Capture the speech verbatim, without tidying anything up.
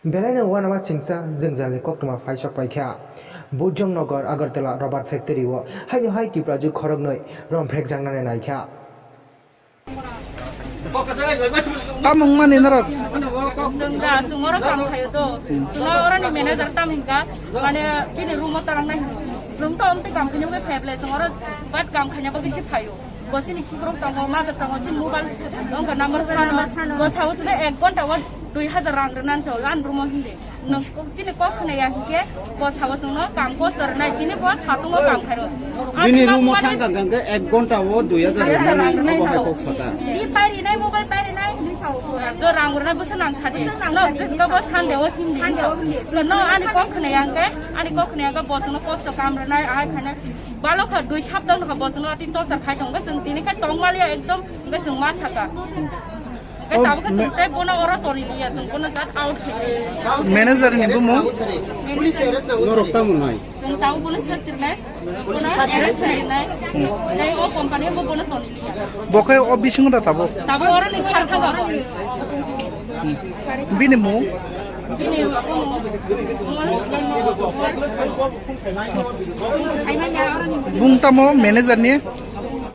Belai no uanama singsa jwngjalni koktwma phaisok paikha. Bujong Nagar Agartala rubber factory o haino hai Tiprajwk khoroknwi romphrekjaknani naikha. Tamung mani norok. Chwng da, chwng oro kam khaio to. Chwng oroni manager tam hinka, mane bini room o talangnai hino. Chwng to omtwi kam khaina bagwi phaiya belai, chwng oro bat kam khaina bagwi se phaio. Bo chini khikrok tongo, majak tongo, chini mobile wngkha number sano. Bo sao chwng ek ghonta o dui hazar rang rwna cho, lan room o hindi. Nwng kok-, chini kok khna ya hinkhe, bo sao chwngno kam kosto rwnai, tini bo satungo kam khairo. Bini room o thang thang khe ek ghonta o dui hazar rwnai, abo hai kok sata. Di pai rinai, mobile pai rinai, di sao. Jo rang rwnai bwswk nang sadi. No, kok bo Sunday o hindi. Sunday o hindi. No, ani kok khna ya hinkhe, ani kok khna ya hinkhe bo chwngno kosto kam rwnai, ahai khainai. Balo kha dui sapta no kha bo chwngno tin torchar khai tongo, chwng tini khe tong maliya ekdom, hinkhe chwng ma saka. Hinkhe tabuk khe chwng tei bono oro toni liya, chwng bono just out khe. Manager ni bumung? Norok tamo nai? Chwng tabuk bono sir tirnai, bono arrest khainai, tei o company bo bono toni liya. Bo khe o bisingo da tabuk? Tabuk oro ni kha thaga bo. Bini mung? Bini mung? Bung tamo manager ni?